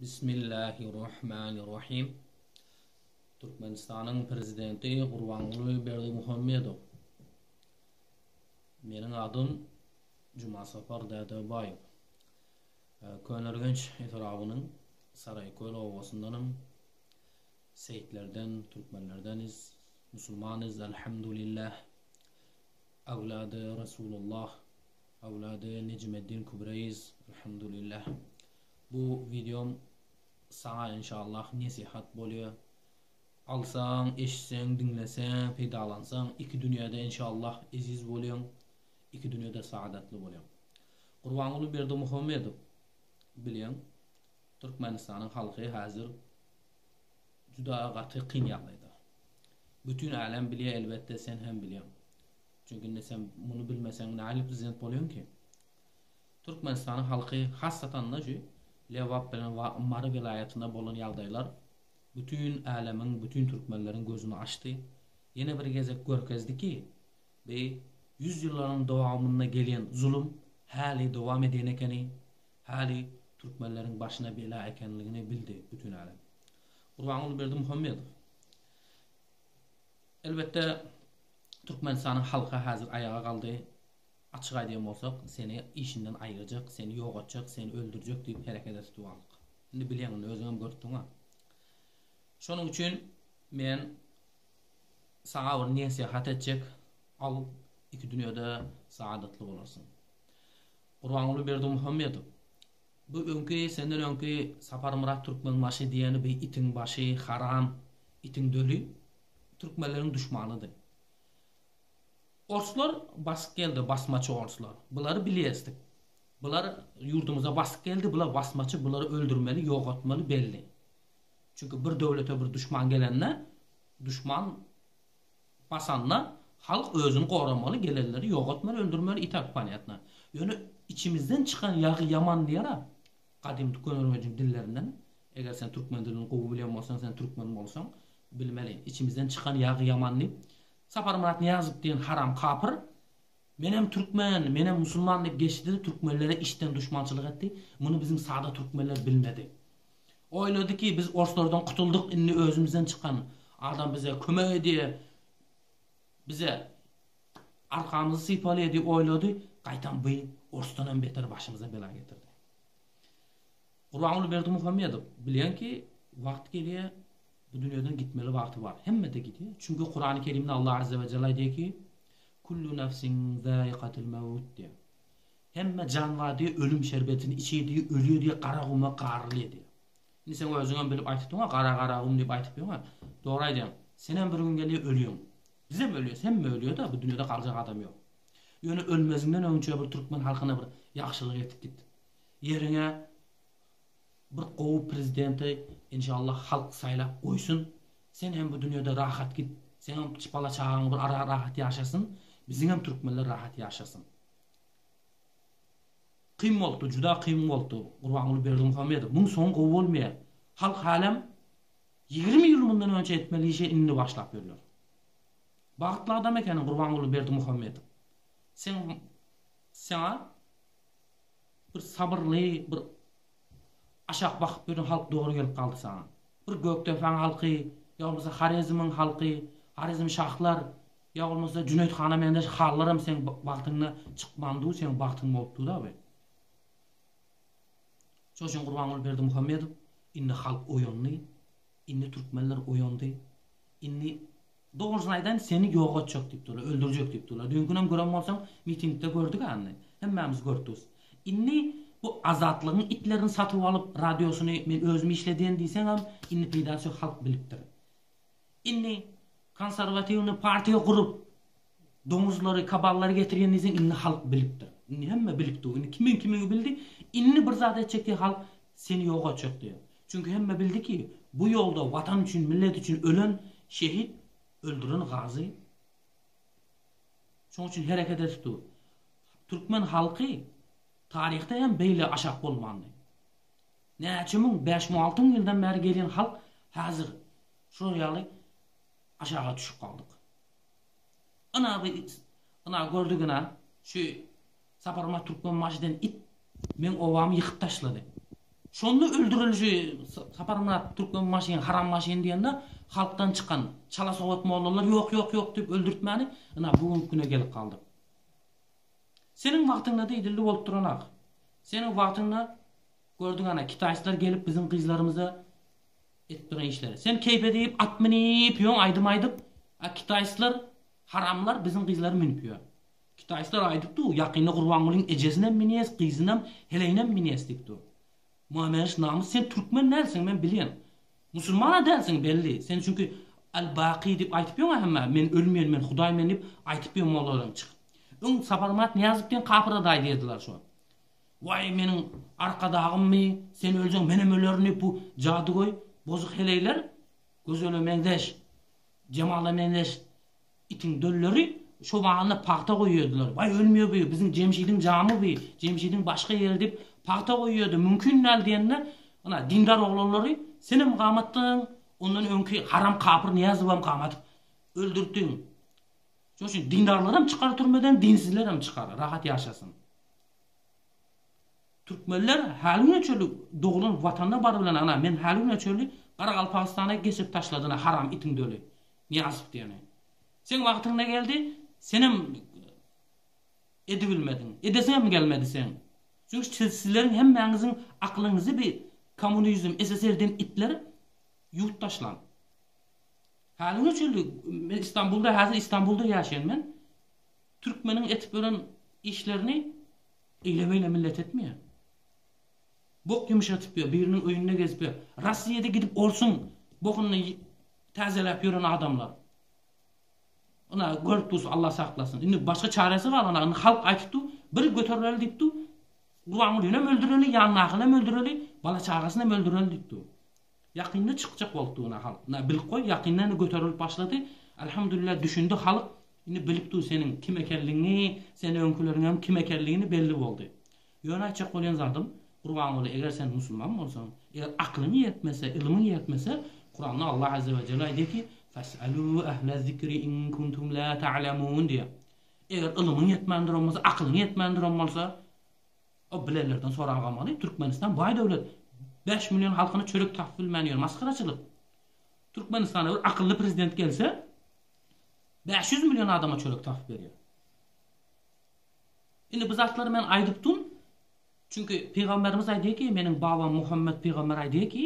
Bismillahirrahmanirrahim. Türkmenistanyň Prezidenti Gurbanguly Berdimuhamedow. Meniň adym Jumasapar Dädebaýew. Köneürgenç etrabynyň Saraýköl obasyndanym. Seýitlerden, türkmenlerdeniz. Musulmanyz, elhamdulillah. Awlady Rasulullah, awlady Nejmeddin Kübreýiz, elhamdulillah. Bu wideom saňa inşallah nesihat bolýa. Alsaň, eşitseň, diňleseň, peýdalansaň iki dünýäde inşallah eziz bolýaň, iki dünýede saadatly bolýaň. Gurbanguly Berdimuhamedow bilýäň, Türkmenistanyň halky häzir juda gaty kyn ýagdaýda. Bütin älem bilýär elbetde sen hem bilýäň. Çünki indi sen muny bilmeseň nähili prezident bolýaň ki? Türkmenistanyň halky hassatanda şu Lebap bilen Mary welaýatynda bolan ýagdaýlar bütin älemiň bütin türkmenleriň gözüni açdy. Ýene bir gezek görkezdi ki bi ýüz ýyllaryň dowamynda gelýän zulum häli dowam edýän ekeni, häli türkmenleriň başyna bela ekenligini bildi bütin älem. Gurbanguly Berdimuhamedow. Elbetde Türkmenistanyň halky häzir aýaga galdy. Açyk aýdýan bolsak, seni işinden aýyrjak, seni ýogatjak, seni öldürjek diýip hereket etdi halk. Indi bilýäň, indi özüňem görüpdiň-a. Şonuň üçin men saňa bir nesihat etjek, al, iki dünýede saadatly bolarsyň. Gurbanguly Berdimuhamedow, bu öňki, senden öňki Saparmyrat Türkmenbaşy diýeni bir itiň başy, haram, itiň döli, türkmenleriň duşmanydy. Orslar basyp geldi basmaçy orslar. Bulary bilýäsdik. Bular ýurdumyza basyp geldi, bular basmaçy, bulary öldürmeli, ýogatmaly belli. Çünki bir döwlete bir duşman gelende, duşman basanda halk özüni goramaly, gelenleri ýogatmaly, öldürmeli i tak ponýatno. Ýöne içimizden çykan ýagy ýaman diýer-a gadym Köneürgenjiň dillerinden. Eger sen türkmen dilini gowy bilýän bolsaň, sen türkmen bolsaň bilmeli. Içimizden çykan ýagy ýaman diýip Saparmyrat Nyýazow diýen haram kapyr Menem türkmen, menem musulman diýip geçdi-de türkmenlere içden duşmançylyk etdi. Muny biziň sada türkmenler bilmedi. Oýlady ki, biz orslardan gutuldyk, indi özümizden çykan adam bize kömek edýär, bize arkamyzy sypalýar diýip oýlady, gaýtam bu orsdan hem beter başymyza bela getirdi. Gurbanguly Berdimuhamedow, bilýän ki, wagt gelýär, Bu dünýeden gitmeli wagty bar. Hemmede gidýär. Çünki Kurany Kerimde Allah Azze we Jelle aýdýar ki, Kullu nefsin zaikatul mewt diýýär. Hemme jan bar diýýär, ölüm şerbetini içýär diýýär, ölýär diýýär, gara guma garylýar diýýär. Indi sen özüňem bilip aýtypdyň-a, gara gara gum diýip aýtyp ýöňä. Dogry aýdýaň. Senem bir gün gelýär ölýäň. Bizem ölýäs, hemme ölýär-de, bu dünýede galjak adam ýok. Ýöne ölmeziňden öňçe bir türkmen halkyna bir ýagşylyk etip git. Ýeriňe Bir gowy prezidenti inşallah halk saýlap goýsun. Sen hem bu dünýede rahat git. Seňem bala çagaň bir ara rahat ýaşasyn. Biziňem türkmenler rahat ýaşasyn. Kyn bolupdy, juda kyn bolupdy Gurbanguly Berdimuhamedow. Muň soňy gowy bolmaýar. Halk hälem 20 ýyl mundan önçe etmeli işe indi başlap ýörler. Bagtly adam ekeniň Gurbanguly Berdimuhamedow. Seň saňa bir sabyrly bir Aşak bakyp ýören halk dogry gelip galdy saňa. Bir Gökdepäň halky, ýa bolmasa Horezmiň halky, Horezm şahlar, ýa bolmasa Jüneýt hana meňzeş hanlaram seň bagtyňda çykmandu, seň bagtyň bolupdu-da be. Şoň üçin Gurbanguly Berdimuhamedow indi halk oýandy, indi türkmenler oýandy, indi Dogrusyny aýdaýyn seni ýok etjek diýip durlar, öldürjek diýip durlar. Düýnkünem gören bolsaň mitingde gördük indi. Hemmämiz gördüs. Indi bu Azatlygyň itlerini satyp alyp radiosyny men özüm işledýän diýseňem indi peýdasy ýok halk bilipdir. Indi konserwatiwny partiýa gurup doňuzlary, kaballary getirýän diýseň indi halk bilipdir. Indi hemme bilip dur. Indi kimiň kimiňi bildi. Indi bir zat etjek diýe halk seni ýok etjek diýe. Çünki hemme bildi ki, bu ýolda watan üçin, millet üçin ölen şehit, öldüren gazy. Şoň üçin hereket edip dur. Türkmen halky taryhda hem beýle aşak bolmandy. Näçe müň, 5000, 6000 ýyldan bäri gelýän halk häzir şular ýaly aşaga düşüp galdyk. Ynha bir ynha gördük ynha şu Saparmyrat Türkmenbaşy diýen it meň obamy ýykyp taşlady. Şonda öldürilişi Saparmyrat Türkmenbaşyň haram maşyny diýende halkdan çykan çala sowat mollalar ýok ýok ýok diýip öldürtmäni ynha bu günki güne gelip galdyk. Seniň wagtyňda-da idildi bolup duranak. Seniň wagtyňda gördük ana kitaýslar gelip biziň gyzlarymyza edip duran işleri. Sen keýpe diýip at münip ýöň aýdym aýdyp a kitaýslar haramlar biziň gyzlary münüp ýör. Kitaýslar aýdyp dur, ýakynda Gurbangulyň ejesinem münýäs, gyzynam, heleýinem münýäs diýip dur. Muammeriş namys sen türkmen dälsiň men bilýän. Musulmana dälsiň belli. Sen çünki Al Baky diýip aýtyp ýöň hemmä men ölmeýän men hudaý men diýip aýtyp ýöň mollalaryň çykyp. Öň Saparmyrat Nyýazow diýen kapyra-da aýdýardylar şo. Waý meniň arkadagymmy sen ölseň menem ölerin diýip bu jadygöý bozuk heleýler gözele meňzeş Jemala meňzeş itiň dölleri şo bagynda pagta goýýardylar. Waý ölmeýär bu, biziň Jemşidiň jamy bu, Jemşidiň başga ýeri diýip pagta goýýardy. Mümkin däl diýende, ynha dindar oglanlary senem gamatdyň, ondan öňki haram kapyr Nyýazowam gamatyp öldürtdiň. Şonuň üçin dindarlaram çykar türmeden, dinsizlerem çykar, rahat ýaşasyn. Türkmenler häli güne çenli doglan watanyna baryp bilen ana men häli güne çenli Garagalpagystana geçirip taşlady ana haram itiň döli Nyýazow diýeni. Seň wagtyňda geldi senem edibilmediň. Edesiňem gelmedi seň. Çünki siz sizleriň hemmäňiziň aklyňyzy bi kommunizm SSR diýen itler ýuwup taşlan. Häli güne çenli men Istanbulda häzir Istanbulda ýaşaýan men. Türkmeniň etip ýören işlerini Eýle-beýle millet etmeýär. Bok ýumşatyp ýör, biriniň öýünde gezip ýör. Rossiýada gidip orsuň bokuny täzeläp ýören adamlar. Ynha, görüp durus, Allah saklasyn. Indi başga çäresi galana, indi halk aýtyp dur, bir göterileli diýip dur. Gurbangulyny hem öldüreli, ýanyndakyny hem öldüreli, bala-çagasyny hem öldüreli diýip dur. Ýakynda çykjak bolup dur ynha halk. Ynha bilip goý, ýakynda indi göterilip başlady. Alhamdulillah düşündi halk. Indi bilip dur seniň kim ekenligiňi, sen öňküleriňem kim ekenligini belli boldy. Ýöne aýtjak bolýan zadym, Gurbanguly eger sen musulman bolsaň, eger aklyň ýetmese, ylmyň ýetmese, Kuranda Allah Azze we Jelle aýdýar ki, Fes'elû ehle zikri in kuntum la ta'lemun diýýär. Eger ylmyň ýetmän duran bolsa, aklyň ýetmän duran bolsa, o bilenlerden soragamaly. Türkmenistan baý döwlet. 5 million halkyna çörek tapyp bilmän ýör. Masgaraçylyk. Türkmenistana bir akylly prezident gelse, 500 million adama çörek tapyp berýär. Indi bu zatlary men aýdyp dun. Çünki pygamberimiz aýdýar ki, meniň babam Muhammet pygamber aýdýar ki,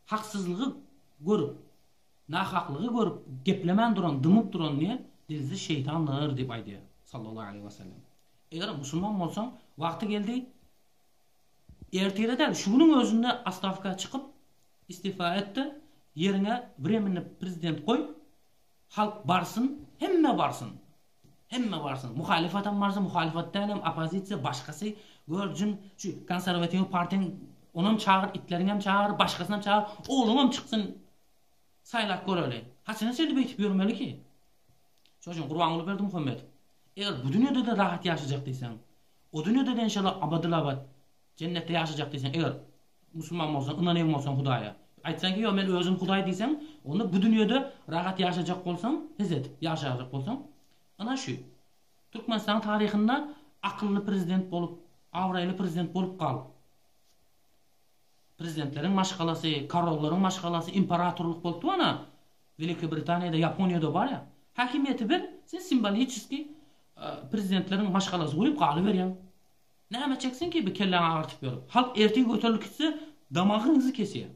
haksyzlygy görüp, nahaklygy görüp geplemän duran, dymyp duran diýe, dilsiz şeýtandyr diýip aýdýar. Sallallahu aleyhi ve sellem. Eger musulman bolsaň, wagty geldi, ertire däl, şu günüň özünde ostawka çykyp, istifa et-de, ýeriňe vremenny prezident goý, halk barsyn, hemme barsyn. Hemme barsyn. Muhalyfatam barsyn, muhalyfat dälem, oppozisiýa, başgasy, gör jyn, şu konserwatiw partiýaň onam çagyr, itleriňem çagyr, başgasynam çagyr, ogluňam çyksyn, saýlap göreli. Haçana çenli beýtip ýörmeli ki? Şonuň üçin Gurbanguly Berdimuhamedow, eger bu dünýede-de rahat ýaşajak diýseň, o dünýede-de enşalla abadyl-abat jennetde ýaşajak diýseň, eger musulman bolsaň, ynanýan bolsaň Hudaýa, aýtsaň ki, ýok, men özüm Hudaý diýseň, onda bu dünýede rahat ýaşajak bolsaň, hez edip ýaşajak bolsaň, ynha şu. Türkmenistanyň taryhynda akylly prezident bolup, abraýly prezident bolup gal. Prezidentleriň maşgalasy, korollaryň maşgalasy, imperatorlyk bolup dur ana. Welikiý Britaniýada, Ýaponiýada bar ýa. Häkimiýeti ber, sen simboliçeskiý prezidentleriň maşgalasy bolup galyberýäň. Näme etjeksiň ki bir kelläňi agyrtyp ýörüp. Halk ertir göterilip gitse damagyňyzy kesýär.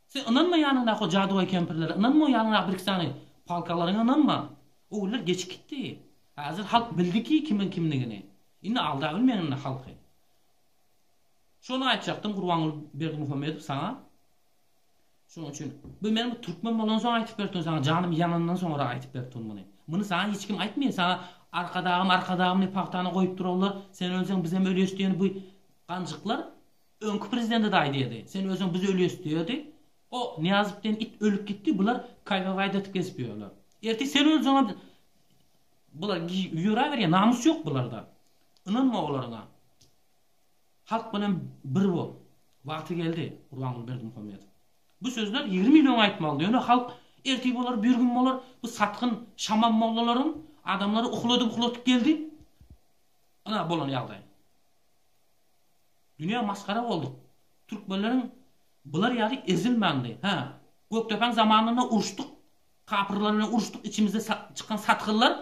Sen ynanma ýanyňdaky o jadygoý kempirlere, ynanma o ýanyňdaky birki sany palkalaryňa ynanma. O günler geçip gitdi. Häzir halk bildi ki kimiň kimligini. Indi aldabilmeýän indi halky. Şony aýtjakdym Gurbanguly Berdimuhamedow saňa. Şonuň üçin bu men bu türkmen bolansoň aýtyp berdim saňa janym ýanandan soňra aýtyp berdim muny. Muny saňa hiç kim aýtmaýar saňa arkadagym arkadagym diýip pagtany goýup durarlar sen ölseň bizem ölýäs diýen bu ganjyklar öňki prezidente-de aýdýardy sen ölseň biz ölýäs diýerdi. O Nyýazow diýen it ölüp gitdi bular kaýfawaýt edip gezip ýörler. Ertir sen ölseňem bular ýöräberýär namys ýok bularda. Ynanma olaryňa. Halk bilen bir bol. Wagty geldi, Gurbanguly Berdimuhamedow. Bu sözler 20 ýyl öň aýtmalydy. Ýöne halk ertir bolar, bir gün bolar, bu satgyn şaman mollalaryň adamlary ukladyp-ukladyp geldi. Ynha bolan ýagdaý. Dünýä masgara bolduk. Türkmenleriň bular ýaly ezilmändi. Hä, Gökdepäň zamanynda uruşdyk. Kapyrlar bilen uruşdyk, içimizde çykan satgynlar,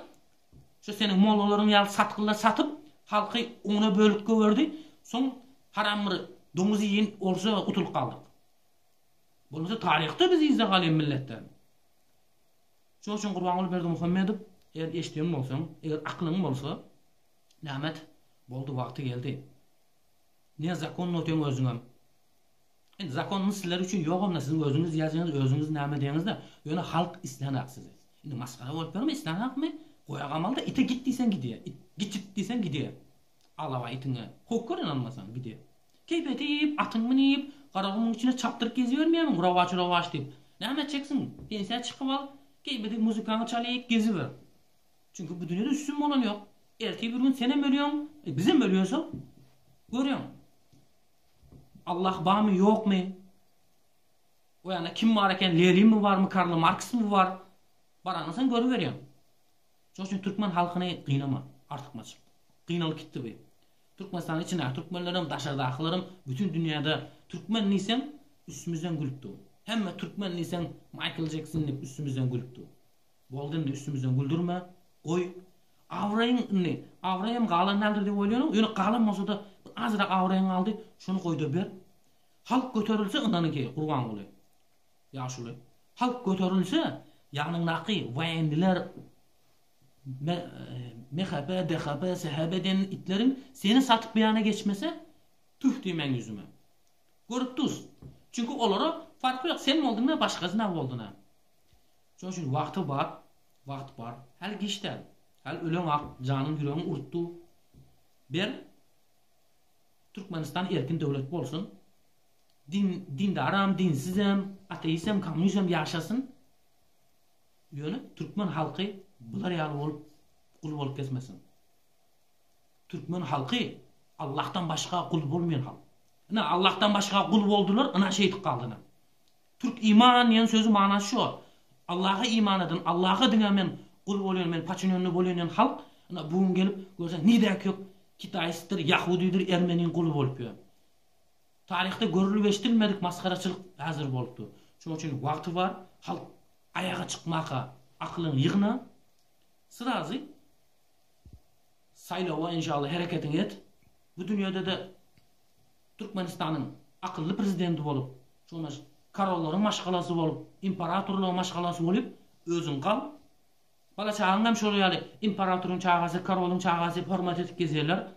şu seniň mollalaryň ýaly satgynlar satyp, halky ona bölüp goýberdi. Soň haram bir doňuz iýen orsa utulyp galdyk. Bolmasa taryhda biz yzda galýan milletden. Şonuň üçin Gurbanguly Berdimuhamedow eger eşidýän bolsaň, eger aklyň bolsa, nämet, boldy wagty geldi. Ne zakonny otyň özüňem. Indi zakonny sizler üçin ýogam-da siziň özüňiz ýazýaňyz, özüňiz näme diýeňizde, ýöne halk islänak sizi. Indi masgara bolup ýörme, isläňakmy? Goýa gamalda ite git diýseň gidýär. It git diýseň gidýär. Alabaý itiňe kowup gör ynanmasaň gidýär. Keýp edip, atyň münip, Garagumuň içine çapdyryp gezibermeýärmiň, rowaç-rowaç diýip. Näme etjeksiň? Pensiýa çykyp al, keýp edip muzykaňy çalyp geziber. Çünki bu dünýede üstün bolan ýok. Ertir bir gün senem ölýäň, e, bizem ölýäs-ow. Görýäň. Allah barmy, ýokmy? O ýanda kim bar eken, Leninmi barmy, Karl Marksmy bar? Baranyň sen görüberýäň. Şonuň üçin türkmen halkyny gynama, artykmaç. Gynalyp gitdi bu. Türkmenistanyň içindäki türkmenlerem, daşardakylaram bütün dünýäde türkmen diýseň üstümizden gülüp dur. Hemme türkmen diýseň Maýkl Jekson diýip üstümizden gülüp dur. Boldy indi üstümizden güldürme, goý. Abraýyň indi, abraýam galan däldir diýip oýlaýan, ýöne galan bolsa-da bir azrak abraýyň galdy, şony goý-da ber. Halk göterilse ynanyň ki, Gurbanguly ýaşuly, halk göterilse ýanyňdaky woýenniler, MHP, DHP, SHB diýen itleriň seni satyp bu ýana geçmese, tüh diýmäň ýüzüme. Görüp dus. Çünki olara farky ýok, sen bolduň-da, başgasy nä boldy-na. Şonuň üçin wagty bar, wagt bar. Häli giç däl. Häli öleň ak, janyň ýüregiň urtdy. Ber. Türkmenistan erkin döwlet bolsun. Din, dindaram, dinsizem, ateistem, kommunistem ýaşasyn. Ýöne türkmen halky bular ýaly bolup gul bolup gezmesin. Türkmen halky Allahdan başga gul bolmaýan halk. Ine Allahdan başga gul boldular, ina şeýdip galdylar. Türk iman diýen sözü manasy şo. Allaha iman edin, Allaha diňe men gul bolýan, men paçinýonny bolýan diýen halk, ina bu gün gelip görseň nidäki kök kitaýsdyr, ýahudydyr, ermeniň guly bolup ýör. Taryhda görülip eşidilmedik masgaraçylyk häzir bolup dur. Şonuň üçin wagty bar, halk aýaga çykmaka akylyňy ýygna. Srazy saýlawa inşallah hereketiňi et. Bu dünýede-de Türkmenistanyň akylly prezidenti bolup, şonda korollaryň maşgalasy bolup, imperatorlaryň maşgalasy bolup özüň gal. Bala çagaň hem şol ýaly imperatoryň çagasy, korolyň çagasy hormat edip gezýärler.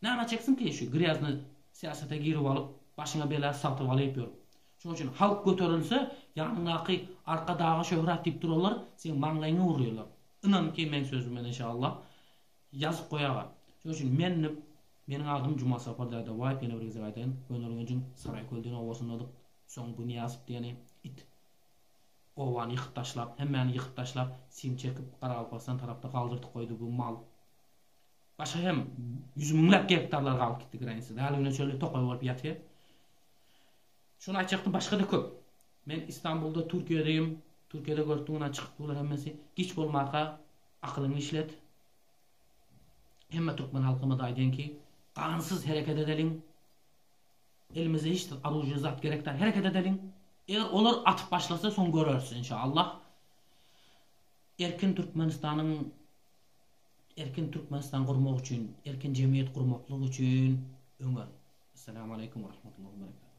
Näme çeksin ki şu grýazny syýasata girip alyp, başyňa bela satyp alyp ýörüp. Şonuň üçin halk göterilse, ýanyňdaky Arkadaga şöhrat diýip duranlar seň maňlaýyňa urýarlar. Ynan ki meň sözüme inşallah. Ýazyp goýaga. Şonuň üçin men diýip, meniň adym Jumasapar Dädebaýew, ýene bir gezek aýdaýyn, Köneürgenjiň Saraýkölden obasyndadyk. Soň bu Nyýazow diýeni it obany ýykyp taşlap, hemmäni ýykyp taşlap, sim çekip Garagalpagystan tarapda galdyrdyp goýdy bu mal. Başga hem ýüz müňläp gektarlar galyp gitdi granisada. Häli güne çenli tokaý bolup ýatyr. Şuny aýtjakdym, başga-da köp. Men Istanbulda, Türkiýedeyim. Türkiýede görüpdim, ynha çykyp durlar hemmesi. Giç bolmaka akylyňy işlet. Hemme türkmen halkyma-da aýdýan ki, gansyz hereket edeliň. Elimize hiç oružýe zat gerek däl, hereket edeliň. Eger olar atyp başlasa, soň göreris inşallah. Erkin Türkmenistanyň Erkin Türkmenistan gurmak üçin, erkin jemgyýet gurmaklyk üçin öňe. Essalamu aleýkum we rahmetullahi we berekatuh.